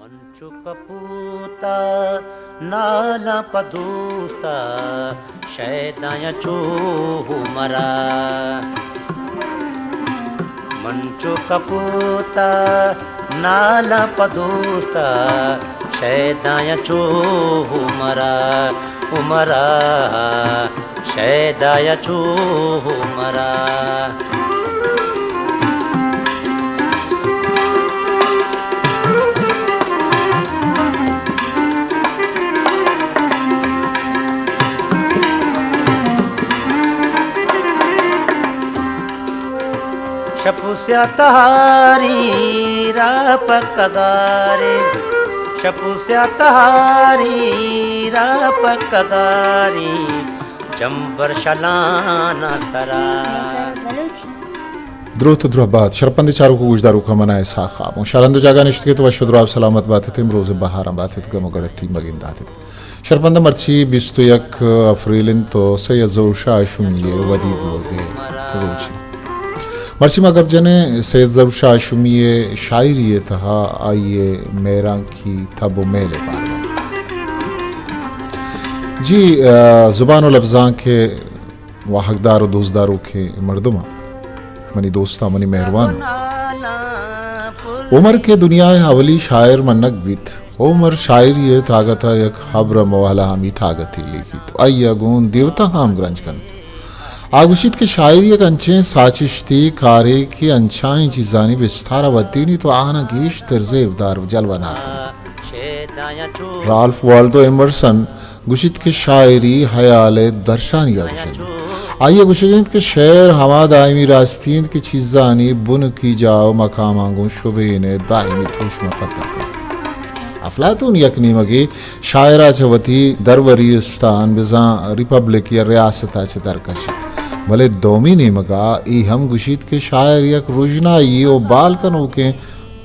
چو کپوتا نالاں پہ دوستا، شیدایاں چو عمرا۔ من چو کپوتا نالاں پہ دوستا، شیدایاں چو عمرا، عمرا۔ شیدایا چو مرا۔ شپ سیاہ تہاری را پکگارے، شپ سیاہ تہاری را پکگارے۔ چمبر شلان سرا۔ دروت و درہبات، شرپندیں چاروک و گوشداروکاں، من آں اسحاق خان۔ شرند و جاگہ نشتگ ات، وش و دراہ و سلامت بات ات، امروز بہاراں بات ات، گم و گڑتی مگندات ات۔ شرپنداں، مرچی بیست و یک اپریل انت و سید ظہور شاہ ہاشمی ء ودی بوگ ء روچ انت۔ مرچی ما گپ جنیں سید ظہور شاہ ہاشمی ء شاعری ء تہا آئی ء مہرانکی تب و میل ء باروا۔ جی، آ، زبان و لبزانک ء واہگدار و دوستداروکیں مردماں، منی دوستاں، منی مہرواناں، عمر کہ دنیا ء اولی شاعر منگ بیت، عمر شاعری ء تاگت ء یک ہبرم و الہامی تاگتے لیکیت و آئی ء گوں دیوتاں ہم گرنج کنت۔ آ گوشیت کہ شاعری یک انچیں ساچشتی کارے کہ انچائیں چیزانی بستار ء ودینیت و آہاں گیشتر زیبدار و جلوہ ناک کنت۔ رالف والدو ایمرسن گوشیت کہ شاعری ہیال ء درشانی ء گوشنت۔ آئی ء گوشگ انت کہ شعر ہما دائمی راستی انت کہ چیزانی بنکی جاہ و مقاماں گوں شبین ء دائمی دروشم ء پدر کنت۔ افلاطون یک نیمگے شاعر ء چہ وتی دروری استان بزاں ریپبلک یا ریاست ء چہ در کشیت، بلے دومی نیمگ ء اے ہم گوشیت کہ شاعر یک رژنائی و بال کنوکیں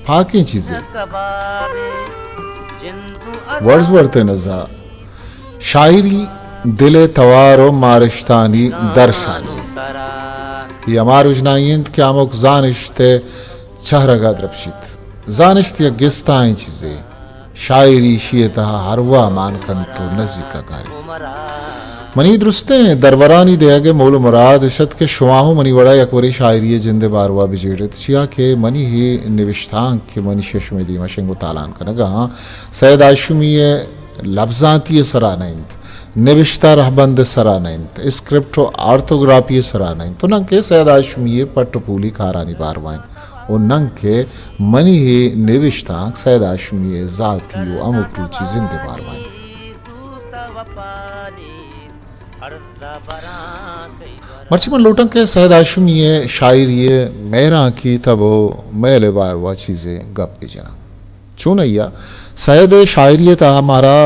پاکیں چیزے۔ ورڈزورتھ ء نزا شاعری دل ء توار و مارشتانی درشانی انت۔ اے ہما رژنائی انت کہ ہمک زانشت ء چہرگ ء درپشیت۔ زانشت یک گستائیں چیزے۔ شاعری ایشی ء تہا ہر وا مان کنت و نزیک ء کاریت۔ منی درستیں درورانی دئیگ ء مول و مراد اش ات کہ شما ہوں منی وڑا یک برے شاعری ء جند ء باروا بجیڑ ات، چیا کہ منی ہے نبشتانک کہ منی ششمی دیما شنگ و تالان کنگا آں، سید ہاشمی ء لبزانتی ء سرا نہ انت، نبشتہ رہبند ء سرا نہ انت، اسکرپٹ و آرتوگرافی ء سرا نہ انت، و ننکہ سید ہاشمی ء پٹ و پولی کارانی باروا انت۔ و ننکہ منی ہے نبشتانک سید ہاشمی ء ذاتی و ہمک روچی زند ء باروا انت۔ مرچی من لوٹاں کہ سید ہاشمی ء شاعری ء مہرانکی تب و میل ء باروا چیزے گپ بہ جناں۔ چونائیا سید ء شاعری ء تہا مارا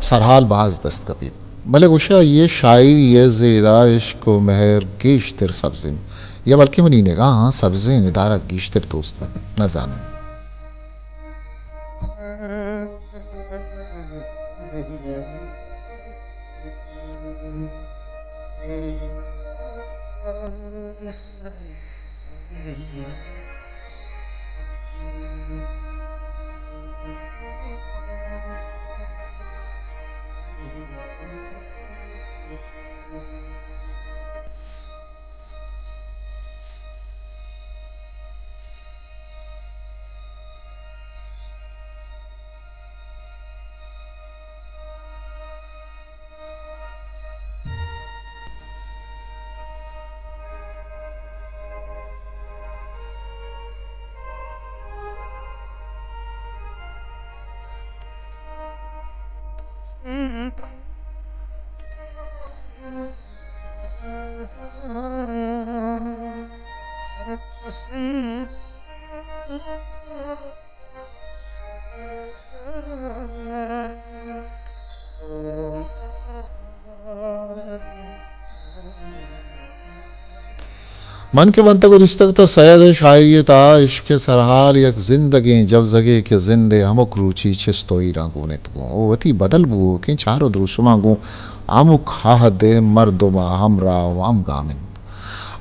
سرحال باز دست کپیت، بلے گوشے آئی ء شاعری ء زیدا عشق و مہر گیشتر سبز انت۔ یا بلکیں منی نگاہاں سبزیں ندارگ گیشتر دوست بنت، نہ زاناں۔ من کہ ونتگ و دیستگ تہ سید ء شاعری ء تہا عشق ء سرحال یک زندگیں جوزگے کہ زند ء ہمک روچی چست و ایراں گون ات گوں و وتی بدل بوؤکیں چار و دروشماں گوں ہمک عہد ء مردم ء ہمراہ و ہمگام انت۔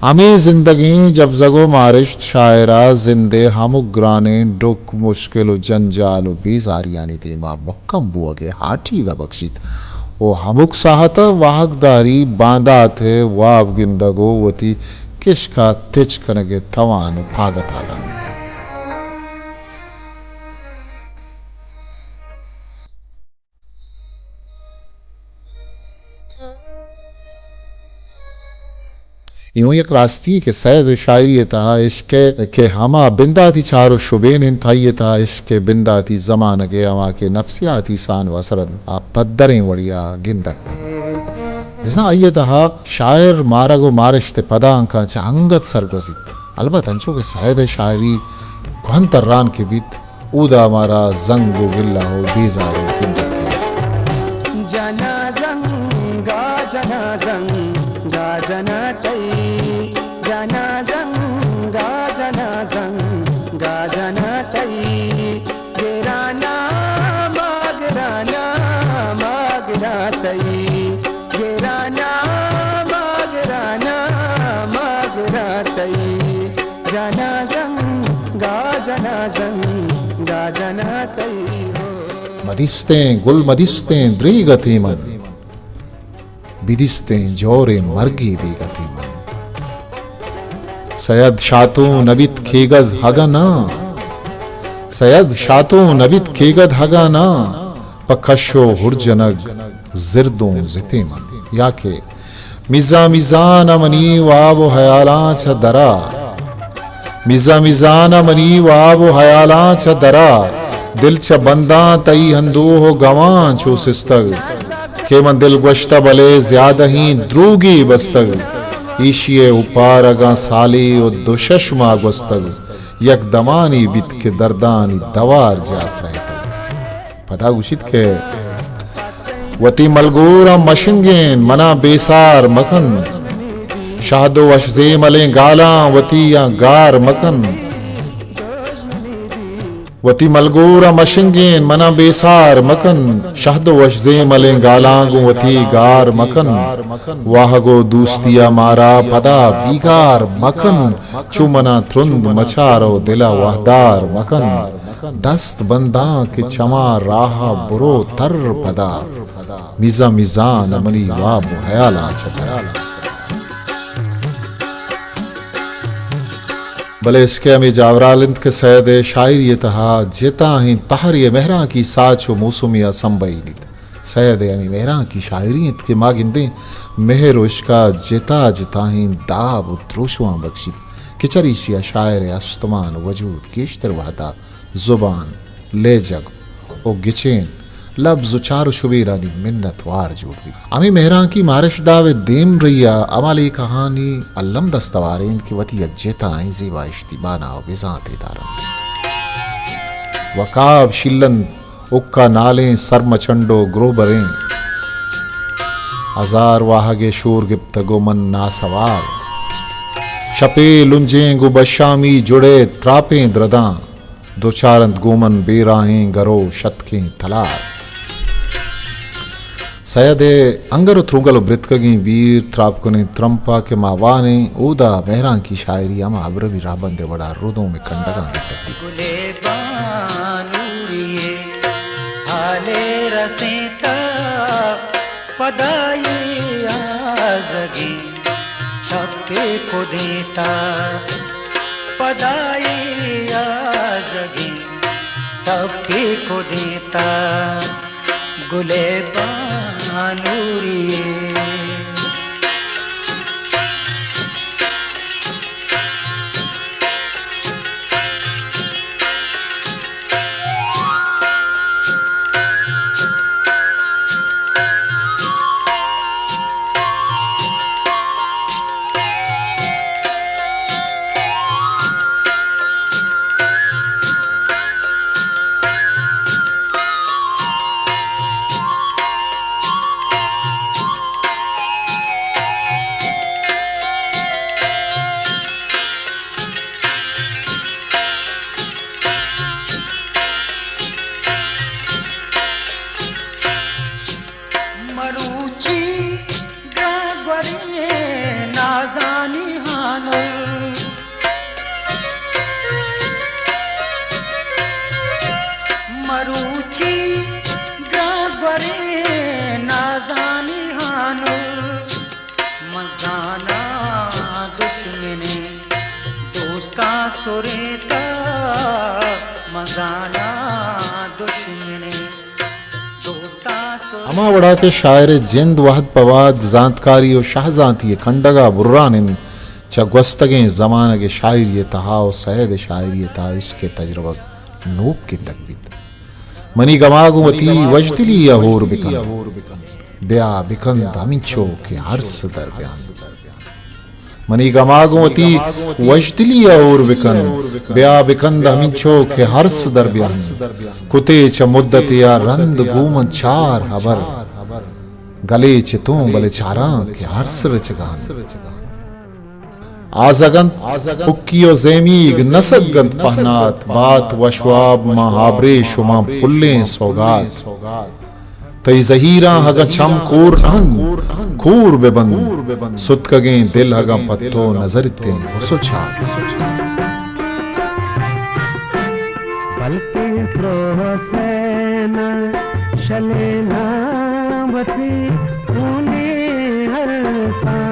ہمے زندگیں جبزگ و مارشت شاعر ء زند ء ہمک گرانیں ڈک، مشکل و جنجال و بیزاریانی دیما مھکم بوگ ء ہاٹیگ ء بکشیت و ہمک ساھت ء واھگداری، باندات ء واب گندگ و وتی کشک ء تچ کنگ ء توان و تاگت ء دنت۔ اے اوں یک راستی کہ سید ء شاعری ء تہا عشق ء کہ ہما بنداتی چار و شبین انت، آئی ء تہا عشق ء بنداتی زمانگ ء ہما کہ نفسیاتی سان و اثر ء پدریں وڑیا گندگ بیت۔ بزاں آئی ء تہا شاعر مارگ و مارشت ء پدانکاں چہ انگت سرگوزیت۔ البت انچو کہ سید ء شاعری گون تران کہ بیت، اودا مارا زنگ و گلہ و بیزاری گندگ کیت۔ جنا زنگا جنا زنگا جنا تئی، جنا زنگا جنا زنگا جنا تئی، گرانا ما گرانا ما گرا تئی، گرانا ما گرانا ما گرا تئی۔ جنازنگا، جنازنگا، جنا تئی ہو۔ مدیستیں گل مدیستیں دریگتیں من، بدیستیں جوریں مرگی بیگتیں من۔ سید شاتوں نبیت کیگد ہگا ناں، سید شاتوں نبیت کیگد ہگا ناں، پہ کش و ہر جنگ زردوں زتیں من۔ یا کہ میزان میزان ء منی واب و حیالاں چہ درا، میزان میزان ء منی واب و حیالاں چہ درا، دل چہ بنداں تئی اندوہ و گواں چو سستگ، کہ من دل گوشتہ بلے زیادہیں دروگی بستگ، ایشی ء اوپار اگاں سالے و دو شش ماہ گوستگ، یک دمانی بیت کہ دردانی دوار جات رہتگ۔ پدا گوشیت کہ وتی ملگوراں مشنگین، منا بے سار مکن۔ شہد و وش زیملیں گالاں وتی آں گار مکن۔ وتی ملگوراں مشنگین، منا بے سار مکن۔ شہد و وش زیملیں گالاں گوں وتی گار مکن۔ واہگ و دوستی ء مارا پدا بیگار مکن۔ چو منا ترند مچار و دل ء وہدار مکن۔ دست بنداں کہ چماں راہ ء برو تر پدا، میزان میزان ء منی واب و حیالاں چہ درا۔ بلے عشق ء ہمے جاورال انت کہ سید ء شاعری ء تہا جتاہیں تہرے ء مہرانکی ساچ و موسمی ء سمبہینیت۔ سید ء ہمے مہرانکی شاعری انت کہ ما گندیں مہر و عشق ء جتا جتاہیں داب و دروشماں بکشیت کہ چریشی ء شاعر ء استمان و وجود گیشتر وہدا زبان، لہجگ و گچین، لبز و چار و شبیرانی منت وار جوڑ بیت۔ ہمے مہرانکی مارشت داب ء دیمرئی ء ہما لیکہانی الم دست ہوار انت کہ وتی یک جتائیں زیبائشتی مانا و بزانتے دارنت۔ وقاب شیلنت، اکا نالیں، سرمچنڈ و گروبریں۔ ہزار واہگ ء شور گپتگ و من ناسوار۔ شپے لنجیں گوں بشامی جڑے تراپیں درداں۔ دوچار انت گوں من بے راہیں گرو شتکیں تلار۔ سید ء انگر و ترونگل و برتکگیں بیر تراپکنیں ترمپا کہ ما وانیں، اودا مہرانکی شاعری ہما ابروی راہبند ء وڑا ردوم ء کنڈگاں گپتگ بیت۔ گلے بانوری ء ہالے رسینتا، پدائی آزگیں ٹپے کدینتا، پدائی آزگیں ٹپے کدینتا، گلے بانوری۔ گاں گوریں نازانی ہانل، مزاناں دشمنیں دوستاں سریتا، مزاناں دشمنیں دوستاں سریتا۔ ہما وڑا کہ شاعر ءِ جند وہد پہ وہد زانتکاری و شہزانتی ءِ کنڈگ ءَ بران انت، چہ گوستگیں زمانگ ءِ شاعری ءِ تہا و سید ءِ شاعری ءِ تہا عشق ءِ تجربگ نوک گندگ بیت۔ منی گما گوں وتی وشدلی ءَ ہور بکن، بیا بکند ہمینچو کہ ارس در بیان۔ منی گما گوں وتی وشدلی ءَ ہور بکن، بیا بکند ہمینچو کہ ارس در بیان۔ کتے چہ مدتے ءَ رند گوں من چار ہبر، گلے چہ توں بلے چاراں کہ ارس رچگان۔ آزگ انت پکی و زیمیگ، نسگ انت پہنات، بات وشواب ماں آبریش و ماں پلیں سوگات۔ تئی زہیراں اگاں چم کور نہ انت، کور بہ بند، ستکگیں دل اگاں پہ تو نظرتیں گس و چات۔ بلکیں پروسے نہ شلیناں وتی خونیں ارساں،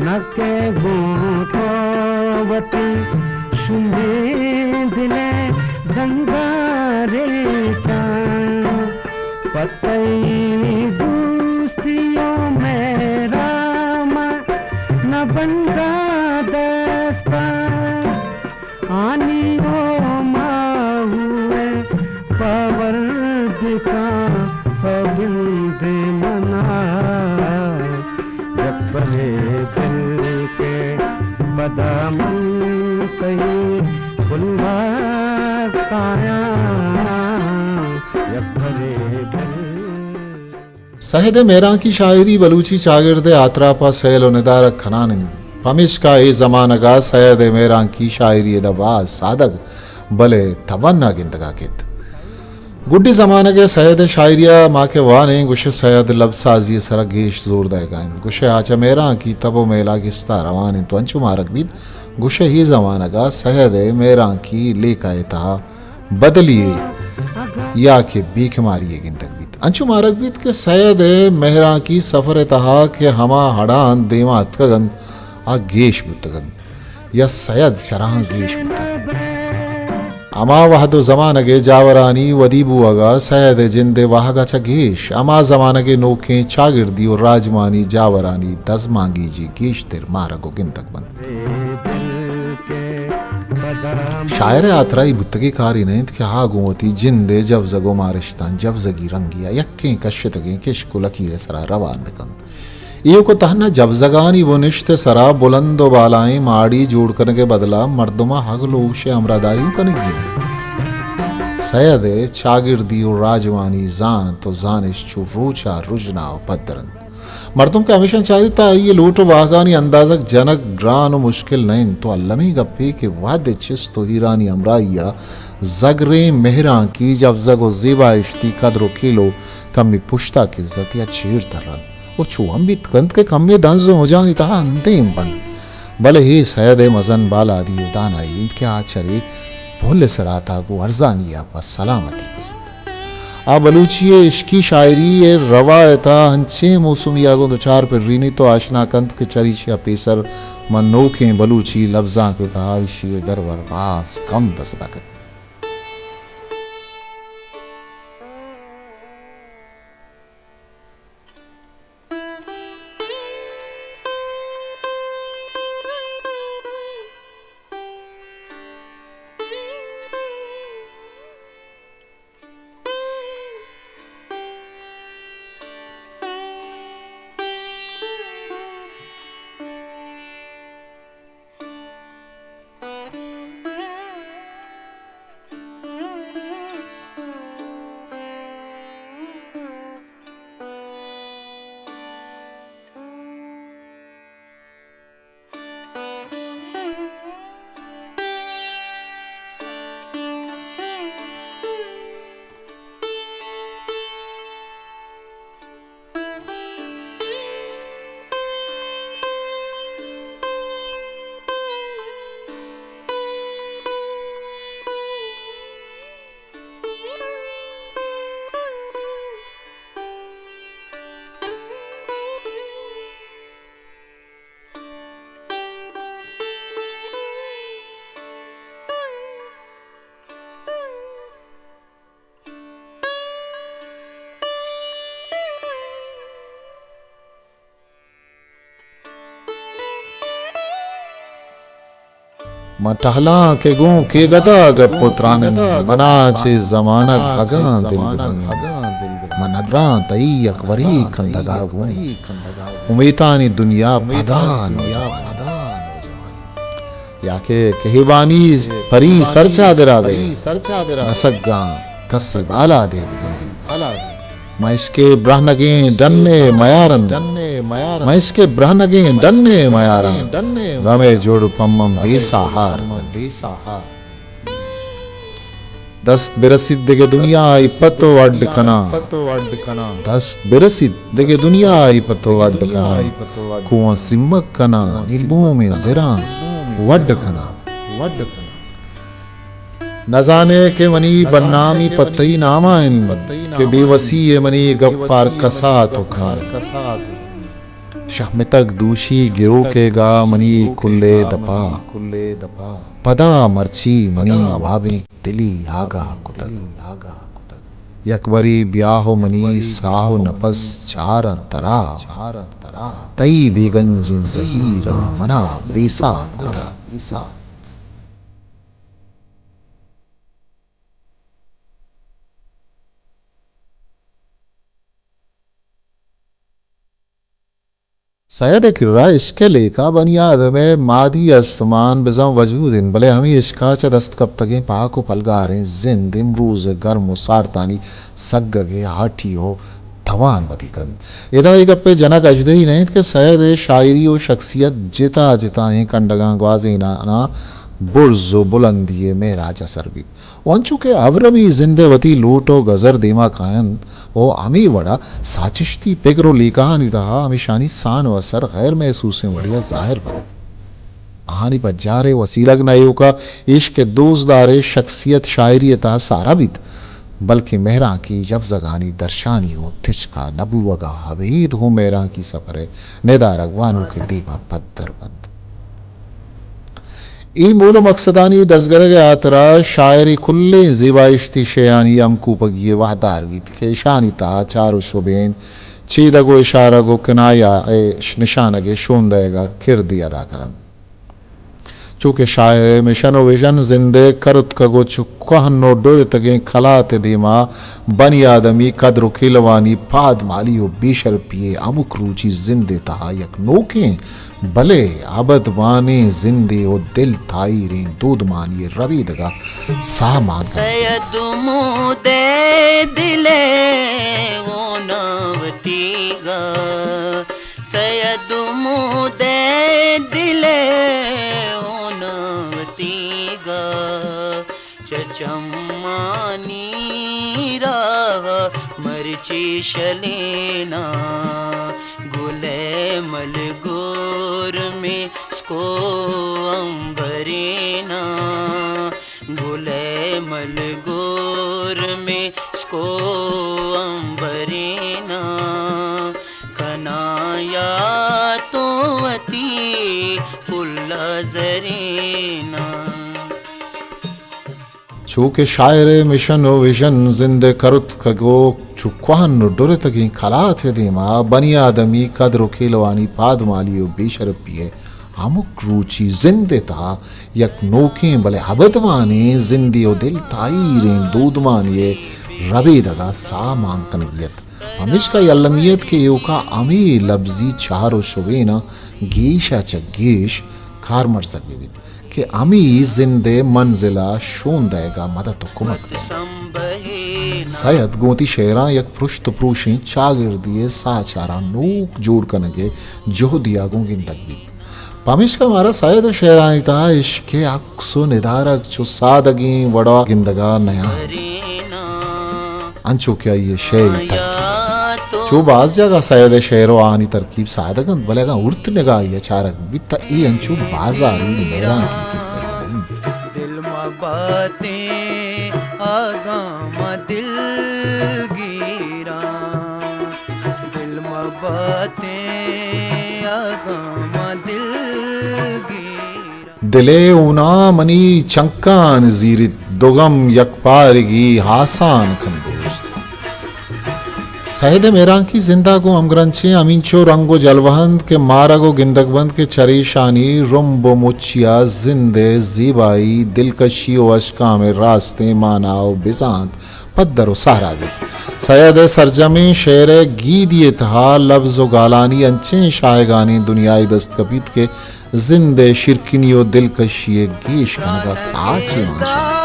نہ کہ گوں تو وتی شومیں دل ءِ زنگار ریچاں۔ پہ تئی دوستی و مہرا ما نہ بنداں دستاں، آنی و ماہو ءِ پاور بکاں سوگند منا۔ یک برے دل کہ پدا من تئی گلبار کایاں، یک برے دل۔ سید ءِ مہرانکی شاعری بلوچی چاگرد ءِ آتراپ ءَ سیل و ندارگ کنان انت۔ پمیشکا اے زمانگ ءَ سید ءِ مہرانکی شاعری ادا باز سادگ بلے توانا گندگ ءَ کیت۔ گڈی زمانگ ءِ سید ءِ شاعری ءَ ما کہ وانیں، گوشے سید لبز سازی ءِ سرا گیش زور دئیگ ءَ انت۔ گوشے آ چہ مہرانکی تب و میلا گستا روان انت و انچو مارگ بیت، گوشے اے زمانگ ءَ سید ءِ مہرانکی لیکہ ءِ تہا بدلی یے یا کہ بے کماری یے گندگ بیت۔ انچو مارگ بیت کہ سید ءِ مہرانکی سفر ءِ تہا کہ ہما ہڑاں دیما اتکگ انت، آ گیش بوتگ انت یا سید شرحاں گیش بوتگ۔ ہما وہد و زمانگ ءِ جاورانی ودی بوہگ ءَ سید ءِ جند ءِ واہگ ءَ چہ گیش ہما زمانگ ءِ نوکیں چاگردی و راجمانی جاورانی دزمانگیجی گیشتر مارگ و گندگ بنت۔ شاعر ءِ ہاترا اے بوتگیں کارے نہ انت کہ آ گوں وتی جند ءِ جبزگ و مارشتاں جبزگی رنگی ءَ یکیں کشتگیں کشک و لکیر ءِ سرا روان بہ کنت۔ ایوک ءَ تہنا جبزگانی بنشت ءِ سرا بلند و بالائیں ماڑی جوڑ کنگ ءِ بدلا مردماں ہگل و ہوش ءِ ہمراہداری اوں کنگی انت۔ سید ءِ چاگردی و راجوانی زانت و زانش چو روچ ءَ رژنا و پدر انت۔ مردم کہ ہمیشاں چاریت، آئی ءِ لوٹ ءُ واہگانی اندازگ جنگ گران ءُ مشکل نہ انت، تو المی گپے کہ وہد ءِ چست ءُ ہیرانی ہمراہی ءَ زگریں مہرانکی جبزگ ءُ زیبائشتی قدر ءُ کیلو کمی پشتاک عزت ءَ چیر ترنت ءُ چو ہم بیت کنت کہ کمے دنز ءُ مجانی تہا اندیم بنت۔ بلے اے سید ءِ مزن بالادی ءُ دانائی انت کہ آ چرے پل ءِ سرا تاگ ءُ ارزانی ءَ پہ سلامتی گوزیت۔ آ بلوچی ءِ عشقی شاعری ءِ روایت ءَ انچیں موسمی ءَ گوں دچار پرینیت ءُ آشنا کنت کہ چریشی ءَ پیسر من نوکیں بلوچی لبزانک ءِ تہا ایشی ءِ درور باز کم دست ءَ کپیت۔ من ٹہلاں کہ گوں کیگدا گپ ءُ تران اِنت، منا چہ زمانگ اگاں دل ببند، من ندراں تئی اکبری کندگا گوں، امیتانی دنیا پدا نوجوان اِنت۔ یا کہ کہیبانی پری سرچادرا بئے، نسگاں کسے بالا دے بگندی۔ مئے عشق ءِ برہنگیں ڈن ءَ میارن، مئے عشق ءِ برہنگیں ڈن ءَ میارن، غم ءِ جڑ پمن بے ساہار۔ دست برسیت دگہ دنیا ءَ پہ تو اڈ کناں، دست برسیت دگہ دنیا ءَ پہ تو اڈ کناں، کوہاں سیمگ کناں، نیلبومیں زراں وڈ کناں۔ نزانے کہ منی بدنامی پہ تئی ناما اِنت، کہ بے وسی ءَ منی گپ ہر کسا تو کن۔ شہمتگ دوشی گروکے گا منی کلے دپا، پدا مرچی منی وابیں دلی آگاہ کتگ۔ یک بری بیا ءُ منی ساہ ءُ نپس چاراں ترا، تئی بے گنجیں زہیراں منا بے ساہ کتگ۔ سید ءِ کرا عشق ءِ لیکہ بنی آدم ءِ مادی استمان بزاں وجود اِنت، بلے ہمے عشق ءَ چہ دست کپتگیں پاک ءُ پلگاریں زند امروز ءِ گرم ءُ سارتانی سگگ ءِ ہاٹی ءُ توان ودی کنت۔ ادا اے گپ ءِ جنگ اژدہی نہ اِنت کہ سید ءِ شاعری ءُ شخصیت جتا جتائیں کنڈگاں گوازینان ءَ برز ءُ بلندی ءِ معراج ءَ سر بیت۔ ءُ انچو کہ ابرمی زند ءِ وتی لوٹ ءُ گزر دیما کاینت ءُ ہمے وڑا ساچشتی پگر ءُ لیکہانی تہا ہمیشانی سان ءُ اثر غیر محسوسیں وڑے ءَ ظاہر بنت۔ آہانی پجار ءِ وسیلگ نہ ایوکا عشق ءِ دوستدار ءِ شخصیت شاعری ءِ تہا سارا بیت، بلکیں مہرانکی جبزگانی درشانی ءُ تچکا نہ بوہگا ابید ہوں مہرانکی سفر ءِ ندارگ وانوک ءِ دیما پدر بنت۔ اے مول ءُ مقصدانی دزگرگ ءِ ہاترا شاعر ءِ کلیں زیبائشتی شیانی ہمکوپگی ءِ واہدار بیت کہ اشانی تہا چار ءُ شبین، چیدگ ءُ اشارگ ءُ کنایہ ءِ نشانگ ءِ شون دئیگ ءَ کردے ادا کننت۔ چو کہ شاعر ءِ مشن ءُ وژن زند ءِ کرتکگ ءُ چو کوہن ءُ ڈرتگیں کلات ءِ دیما بنی آدمی قدر ءُ کیلوانی پادمالی ءُ بے شرپی ءِ ہمک روچی زند ءِ تہا یک نوکیں بلے ابدمانیں زندے ءُ دل تاہیریں دودمانی ءِ ربیدگ ءَ ساہ مان کنگ بیت۔ سید مودے دل ءِ ہونا وتیگا، سید مودے دل ءِ ہونا وتیگا، چہ چمانی راہ مرچی شلینا، گل ءِ ملگور مسکو امبرینا، گل ءِ ملگور مسکو امبرینا، کناں یاد تو وتی پل ءِ زرینا۔ چو کہ شاعر ءِ مشن ءُ وژن زند ءِ کرتکگ ءُ چو کوہن ءُ ڈرتگیں کلات ءِ دیما بنی آدمی قدر ءُ کیلوانی پادمالی ءُ بے شرپی ءِ ہمک روچی زند ءِ تہا یک نوکیں بلے ابدمانیں زندے ءُ دل تاہیریں دودمانے ءِ ربیدگ ءَ ساہ مان کنگی ات۔ پمیشکا اے المی ات کہ ایوکا ہمے لبزی چار ءُ شبیناں گیش ءَ چہ گیش کارمرزگ بہ بیت کہ ہمے زند ءِ منزل ءَ شون دئیگ ءَ مدد ءُ کمک دئینت۔ سید گوں وتی شعراں یک پرشت ءُ پروشیں چاگردے ءِ ساچاراں نوک جوڑ کنگ ءِ جہدے ءَ گوں گندگ بیت۔ پمیشکا مارا سید ءِ شعرانی تہا عشق ءِ عکس ءُ ندارگ چو سادگیں وڑا گندگ ءَ نیاینت، انچو کہ آئی ءِ شعری ترکیب۔ چو باز جاگہ سید ءِ شعر ءُ آہانی ترکیب سادگ انت، بلے اگاں ہورت نگاہے ءَ چارگ بیت تہ اے انچو بازاری مہرانکی کسہ نہ انت۔ دل مہ باتیں اگاں ما دلگیراں، دل مہ باتیں اگاں ما دلگیراں۔ دل ءِ ہونا منی چنکان زیریت، دگم یک پارگی ہاسان کن دوست۔ سید ءِ مہرانکی زند ءَ گوں ہمگرنچیں ہمینچو رنگ ءُ جلوہ انت کہ مارگ ءُ گندگ بنت کہ چریشانی رمب ءُ مچی ءَ زند ءِ زیبائی، دلکشی ءُ اشکام ءِ راستیں مانا ءُ بزانت پدر ءُ سہرا بیت۔ سید ءِ سرجمیں شعر ءِ گیدی ءِ تہا لبز ءُ گالانی انچیں شاہگانیں دنیائے دست کپیت کہ زند ءِ شیرکنی ءُ دلکشی ءِ گیش کنگ ءَ ساچے مان شاہی۔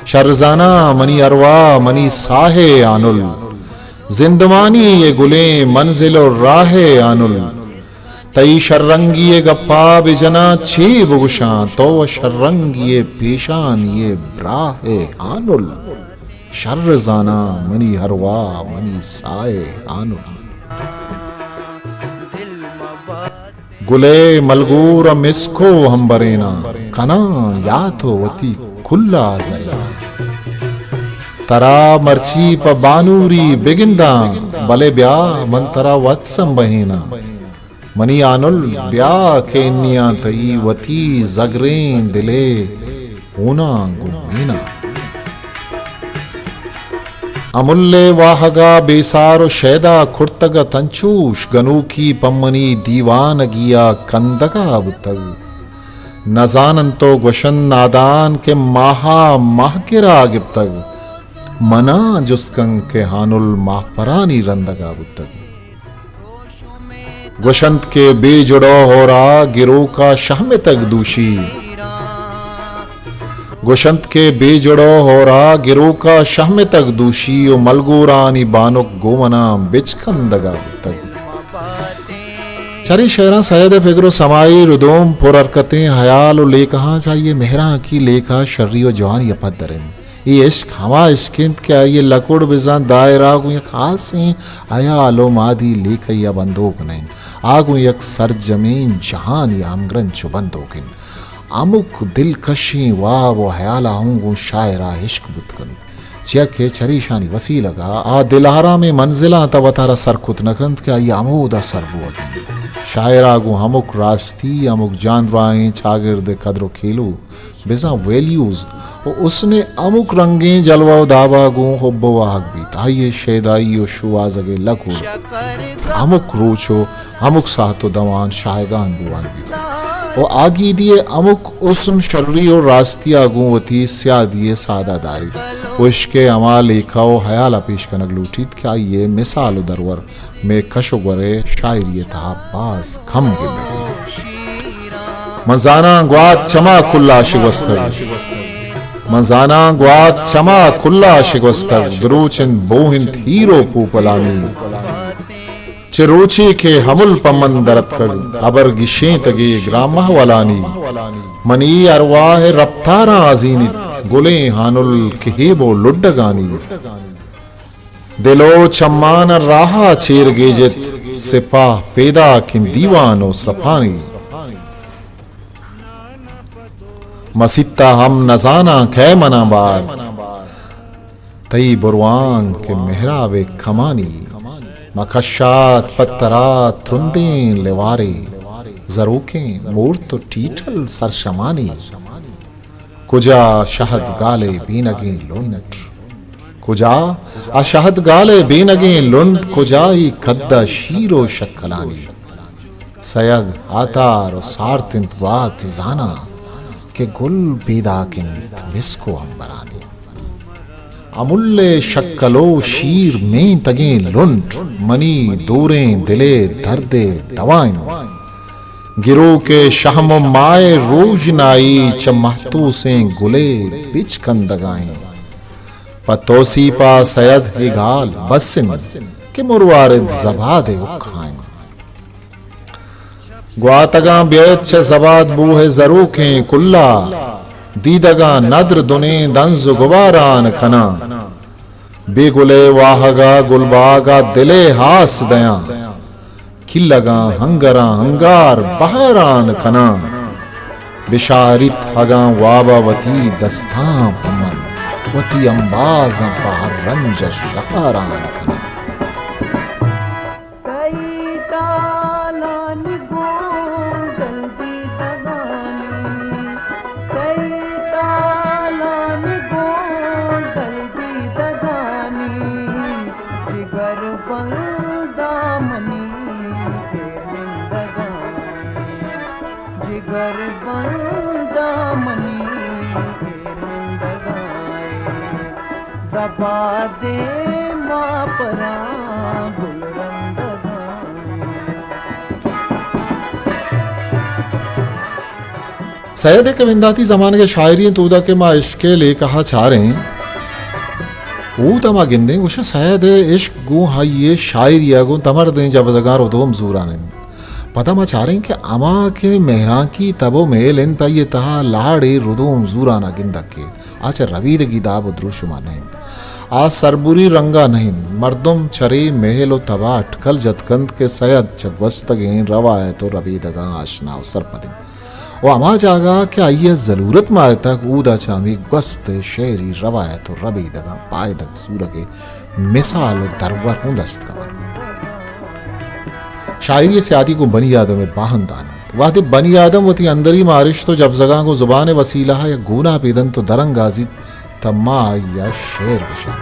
شر زاناں منی ارواہ منی ساہ ءِ ہانل، زندمانی ءِ گلیں منزل ءُ راہ ءِ ہانل۔ تئی شررنگی ءِ گپا بجناں چے بگوشاں، تو شررنگی ءِ پیشانی ءِ براہ ءِ ہانل۔ شر زاناں منی ارواہ منی ساہ ءِ ہانل۔ گل ءِ ملگور ءَ مسک ءُ ہمبریناں، کناں یات ءُ وتی کل ءَ زریناں۔ ترا مرچی پہ بانوری بگنداں، بلے بیا من ترا وت سمبہیناں۔ منی ہانل بیا کہ انیاں تئی وتی زگریں دل ءِ ہوناں گوں میناں۔ امل ءِ واہگ ءَ بے سار ءُ شیدا کرتگ ات انچوش گنوکی پہ منی دیوانگی ءَ کندگ ءَ بوتگ۔ نزان انت ءُ گوشنت نادان کہ ماہ ءَ ماہگر ءَ گپتگ۔ منا جست کن کہ ہانل ماہپرانی رندگ ءَ بوتگ۔ گوشنت کہ بے جڑ ءُ ہورا گروک ءَ شہمتگ دوشی۔ گوشنت کہ بے جڑ ءُ ہورا گروک ءَ شہمتگ دوشی ءُ ملگورانی بانک گوں منا بچکندگ ءَ بوتگ۔ چرے شعراں سید ءِ فگر ءُ سمائی ردوم، پر حرکتیں ہیال ءُ لیکہاں چہ آئی ءِ مہرانکی لیکہ شری ءُ جوانی ءَ پدر انت۔ اے عشق ہما عشق انت کہ آئی ءِ لکڑ بزاں دائرہ گوں یک ہاسیں ہیال ءُ مادی لیکہے ءَ بندوک نہ انت، آ گوں یک سرجمیں جہانے ءَ ہمگرنچ ءُ بندوک انت۔ ہمک دلکشیں واب ءُ ہیال ءَ ہوں گوں شاعر ءَ عشق بوت کنت، چیا کہ چریشانی وسیلگ ءَ آ دلارامیں منزلاں تہ وتارا سر کت نہ کنت کہ آئی ءَ ہمودا سر بوگ انت۔ شاعر ءَ گوں ہمک راستی، ہمک جاندراہیں چاگرد ءِ قدر ءُ کیلو، بزاں ویلیوز ءُ حسن ءِ ہمک رنگیں جلوہ ءُ دابا گوں حب ءُ واہگ بیت۔ آئی ءِ شیدائی ءُ شوہازگ ءِ لکڑ ہمک روچ ءُ ہمک ساعت ءُ دوان شاہگان بوان بیت ءُ آ گیدی ءِ ہمک حسن، شری ءُ راستی ءَ گوں وتی سیادی ءِ سادا داریت ءُ عشق ءِ ہما لیکہ ءُ ہیال ءَ پیش کنگ لوٹیت کہ آئی ءِ مثال ءُ درور مئے کش ءُ گور ءِ شاعری ءِ تہا باز کم گندگ بیت۔ من زاناں گوات چما کلا شگوستگ، من زاناں گوات چما کلا شگوستگ، دروچ انت بوہ انت ہیر ءُ پوپلانی۔ چہ روچے کہ ہمل پہ من در اتکگ، ہبر گیشینتگ اے گران مہولانی۔ منی ارواہ ءِ رپتاراں ازینیت گلیں ہانل کہیب ءُ لڈگانی۔ دل ءُ چمان ءَ راہ ءَ چیر گیجت، سپاہ پیداک انت دیوان ءُ سرپانی۔ مسیت ءَ ہم نزاناں کئے من ءَ بارت، تئی بروانک ءِ مہراب ءِ کمانی۔ مکشات پہ ترا ترندیں لیوارے، زروکیں مورت ءُ ٹیٹل سرشمانی۔ کجا شہد گال ءِ بینگیں لنٹ؟ کجا آ شہد گال ءِ بینگیں لنٹ؟ کجا اے کد ءَ شیر ءُ شکلانی؟ سید ہاتار ءُ سارت انت گوات زاناں کہ گل پیداک انت مسک ءُ عنبرانی۔ امل ءِ شکل ءُ شیر مینتگیں لنٹ منی دوریں دل ءِ درد ءِ دوا انت۔ گروک ءِ شہم ءُ ماہ ءِ روژنائی چہ مہتوسیں گل ءِ بچکندگ ءَ انت۔ پہ توسیپ ءَ سید اے گال بس انت کہ مروارد زباد ءِ ہکا انت۔ گواتگاں بیت چہ زباد بوہ ءِ زروکیں کلا، دیدگاں ندر دنیں دنز ءُ گباران کناں۔ بے گل ءِ واہگ ءَ گلباگ ءَ دل ءِ ہاس دیاں۔ کلگاں ہنگراں ہنگار بہران کناں۔ بشاریت اگاں واب ءَ وتی دستاں پہ من، وتی امبازاں پہ ہر رنج ءَ شہاران کناں۔ پادے ما پراں گل رندگاں۔ سید ءِ کہ بنداتی زمانگ ءِ شاعری انت، اودا کہ ما عشق ءِ لیکہ ءَ چاریں، اودا ما گندیں گوشاں سید ءِ عشق گوں آئی ءِ شاعری ءَ گوں تمردیں جبزگاں ردوم زوران انت۔ پدا ما چاریں کہ ہما کہ مہرانکی تب ءُ مہل انت، آئی ءِ تہا لاڑے ردوم زوران ءَ گندگ کیت۔ آ چہ ربیدگی داب ءُ دروشم ءَ نہ انت۔ آ سربری رنگ ءَ نہ انت۔ مردم چرے مہل ءُ تب ءَ اٹکل جت کنت کہ سید چہ گوستگیں روایت ءُ ربیدگاں آشنا ءُ سرپد انت ءُ ہما جاگہ کہ آئی ءَ ضلورت مارتگ، اودا چہ ہمے گوست ءِ شعری روایت ءُ ربیدگاں پائدگ زورگ ءِ مثال ءُ درور ہوں دست کپنت۔ شاعری ءِ سیادی گوں بنی آدم ءِ باہندان انت۔ وہدے بنی آدم وتی اندری مارشت ءُ جبزگاں گوں زبان ءِ وسیلہ ءَ یک گوناپے دنت ءُ درانگازیت، تہ ما آئی ءَ شعر گوشیں۔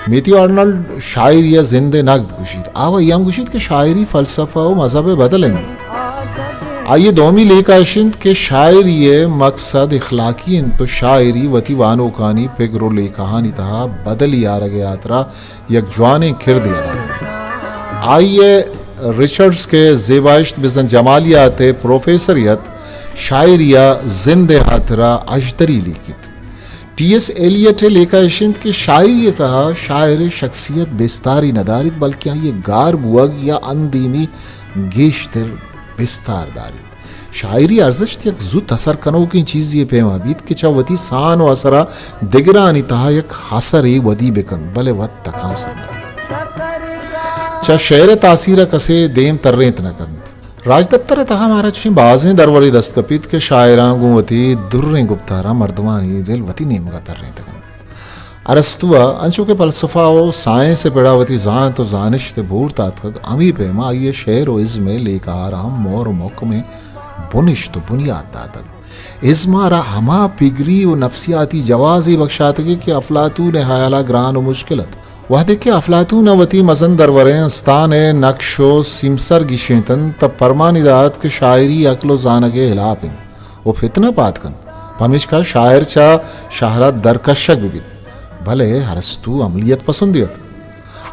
میتھیو آرنلڈ شاعری ءَ زند ءِ نگد گوشیت۔ آ وئی ہم گوشیت کہ شاعری فلسفہ ءُ مذہب ءِ بدل انت۔ آئی ءِ دومی لیکہ اش انت کہ شاعری ءِ مقصد اخلاقی انت ءُ شاعری وتی وانوکانی پگر ءُ لیکہانی تہا بدلی آرگ ءِ ہاترا یک جوانیں کردے ادا کنت۔ آئی ءِ رچرڈز کہ زیبائشت بزاں جمالیات ءِ پروفیسرے ات، شاعری ءَ زند ءِ ہاترا اژدری لیکیت۔ ٹی ایس ایلیٹ ءِ لیکہ اش انت کہ شاعری ءِ تہا شاعر ءِ شخصیت بستاری نہ داریت، بلکیں آئی ءِ گار بوگ یا اندیمی گیشتر بستار داریت۔ شاعری ارزشت یک زوت اثر کنوکیں چیزے ءِ پیما بیت کہ چہ وتی سان ءُ اثر ءَ دگرانی تہا یک اثرے ودی بہ کنت، بلے وت تکانسر نہ کنت۔ چہ شعر ءِ تاثیر ءَ کسے دیم ترینت نہ کنت۔ راجدپتر ءِ تہا مارا چشیں بازیں درورے دست کپیت کہ شاعراں گوں وتی دریں گپتاراں مردمانی دل وتی نیمگ ءَ ترینتگ انت۔ ارسطو ءَ انچو کہ فلسفہ ءُ سائنس ءِ پڑا وتی زانت ءُ زانشت ءِ بورت آتکگ، ہمے پیما آئی ءَ شعر ءُ ازم ءِ لیکہ ءَ را ہم مہر ءُ مھکمیں بنشت ءُ بنیات داتگ۔ ازم ءَ را ہما پگری ءُ نفسیاتی جوازے بکشاتگ کہ افلاطون ءِ ہیال ءَ گران ءُ مشکل ات۔ وہدے کہ افلاطون ءَ وتی مزن دروریں استان ءِ نقش ءُ سیمسر گیشینت انت، تہ پرمانی دات کہ شاعری عقل ءُ زانگ ءِ ہلاپ انت ءُ فتنہ پاد کنت، پمیشکا شاعر چہ شہر ءَ درکشگ بہ بیت۔ بلے ارسطو عملیت پسندے ات۔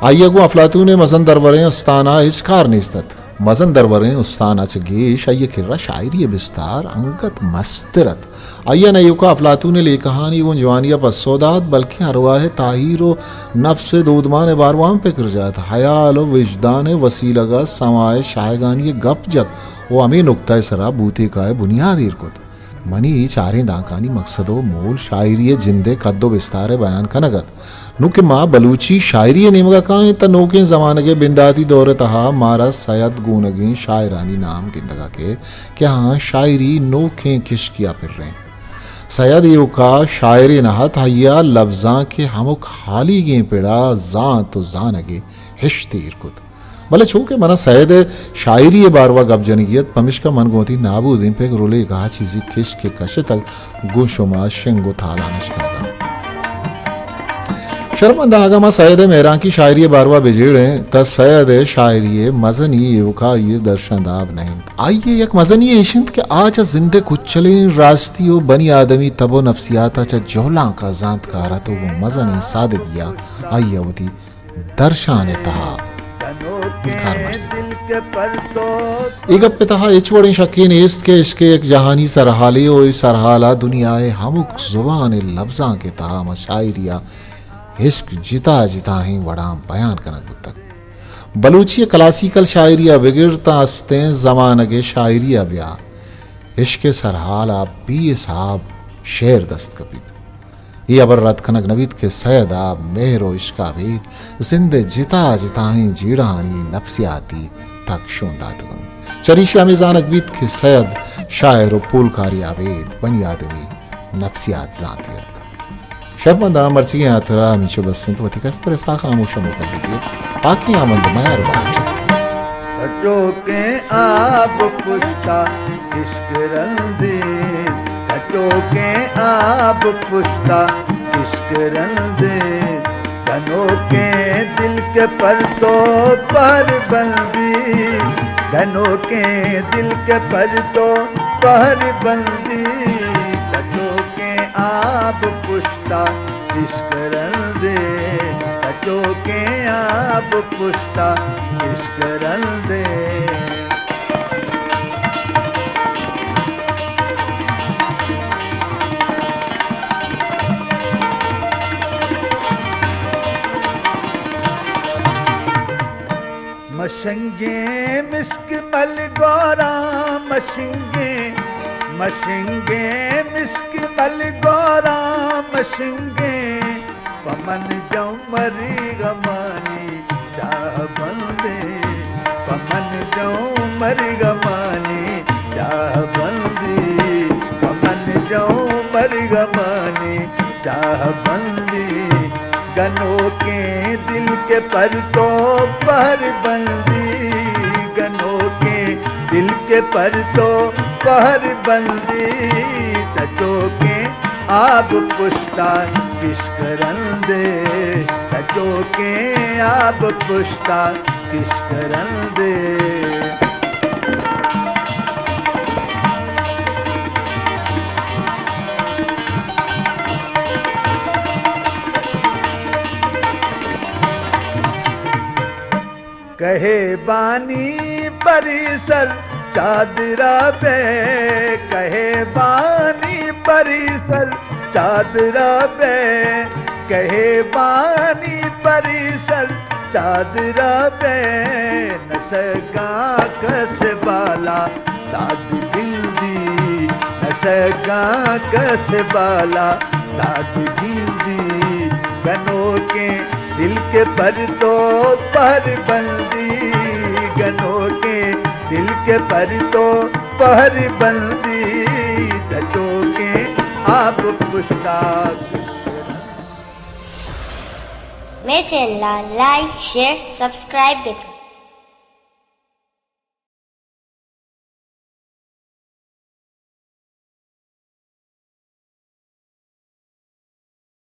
آئی ءَ گوں افلاطون ءِ مزن دروریں استان ءَ ہچ کار نیست ات۔ مزن دروریں استان ءَ چہ گیش آئی ءِ کرا شاعری ءِ بستار انگت مستر ات۔ آئی ءَ نہ ایوکا افلاطون ءِ لیکہانی گوں جوانی ءَ پسو دات، بلکیں ارواہ ءِ تاہیر ءُ نفس ءِ دودمان ءِ باروا ہم پکر جت۔ ہیال ءُ وژدان ءِ وسیلگ ءَ سما ءِ شاہگانی ءِ گپ جت ءُ ہمے نکتہ ءِ سرا بوتیکا ءِ بنیاد ایر کت۔ منی چاریں دانکانی مقصد ءُ مول شاعری ءِ جند ءِ کد ءُ بستار ءِ بیان کنگ ات۔ نوں کہ ما بلوچی شاعری ءِ نیمگ ءَ کائیں، تہ نوکیں زمانگ ءِ بنداتی دور ءِ تہا مارا سید گونگیں شاعرانی نام گندگ ءَ کیت کہ آہاں شاعری نوکیں کشکے ءَ پرینت۔ سید ایوکا شاعرے نہ ات، آئی ءَ لبزانک ءِ ہمک ہالیگیں پڑا زانت ءُ زانگ ءِ ہشتے ایر کت۔ بلے چونکہ منا سید ءِ شاعری ءِ باروا گپ جنگی ات، پمشکا من گوں وتی نابودیں پگر ءُ لیکہ ءَ چیزے کشک ءَ کشتگ، گوں شما شنگ ءُ تالان اش کنگ ءَ آں۔ شرمنداں، اگاں ما سید ءِ مہرانکی شاعری ءِ باروا بہ جیڑیں، تہ سید ءِ شاعری ءِ مزنی ایوکا آئی ءِ درشانداب نہ انت۔ آئی ءِ یک مزنی ایش انت کہ آ چہ زند ءِ کچلیں راستی ءُ بنی آدمی تب ءُ نفسیات ءَ چہ جہلانک ءَ زانتکار ات ءُ گوں مزنیں سادگی ءَ آئی ءَ وتی درشان ءِ تہا کارمرز کت۔ اے گپ ءِ تہا ہچ وڑیں شکے نیست کہ عشق یک جہانی سرحالے ءُ اے سرحال ءَ دنیا ءِ ہمک زبان ءِ لبزانک ءِ تہا ماں شاعری ءَ عشق جتا جتائیں وڑاں بیان کنگ بوتگ۔ بلوچی ءِ کلاسیکل شاعری ءَ بگر تاں استیں زمانگ ءِ شاعری ءَ بیا، عشق ءِ سرحال ءَ بے حساب شعر دست کپیت۔ اے ہبر رد کنگ نہ بیت کہ سید ءَ مہر ءُ عشق ءَ ابید زند ءِ جتا جتائیں جیڑہانی نفسیاتی تک شون داتگ انت۔ چریشی ہمے زانگ بیت کہ سید شاعر ءُ پولکارے ءَ ابید بنی آدمی نفسیات زانتی ات۔ شرمنداں، مرچیگیں ہاترا ہمینچو بس انت۔ وتی کستر اسحاق ءَ ہاموش ءُ موکل بہ دیت۔ پاکیں آمند میار بارچت۔ کٹوکیں آپ پشتا عشق رندے، کٹوکیں آپ پشتا عشق رندے، گنوکیں دل کے پر تو پہر بندی، گنوکیں دل کے پر تو پہر بندی، کٹوکیں آپ پشتا عشق رندے، چوکیں آپ پشتا کشک رندے۔ مشنگیں مسک مل گوراں مشنگیں، مشنگیں مسک مل گوراں مشنگیں، پمن جوں مری غمانی چاہ بندے، پمن جوں مری غمانی چاہ بندی، پمن جوں مری غمانی چاہ بندی۔ گنوکیں دل کے پر تو پہر بندی، گنوکیں دل کے پر تو پہر بندی، تچوکیں آپ پشتا کشک رندے، تچوکیں آپ پشتا کشک رندے۔ کہے بانی پری سر چادرا بے، کہے بانی پری سر چادرا بے، کہے بانی پری سر چادرا بے، نسگاں کس بالا داد گندی، نسگاں کس بالا داد گندی۔ گنوکیں دل کے پر تو پہر بندی، گنوکیں دل کے پر تو پہر بندی، تچوکیں آپ پشتا۔ مئے چینل ءَ لائک، شیئر، سبسکرائب بکن۔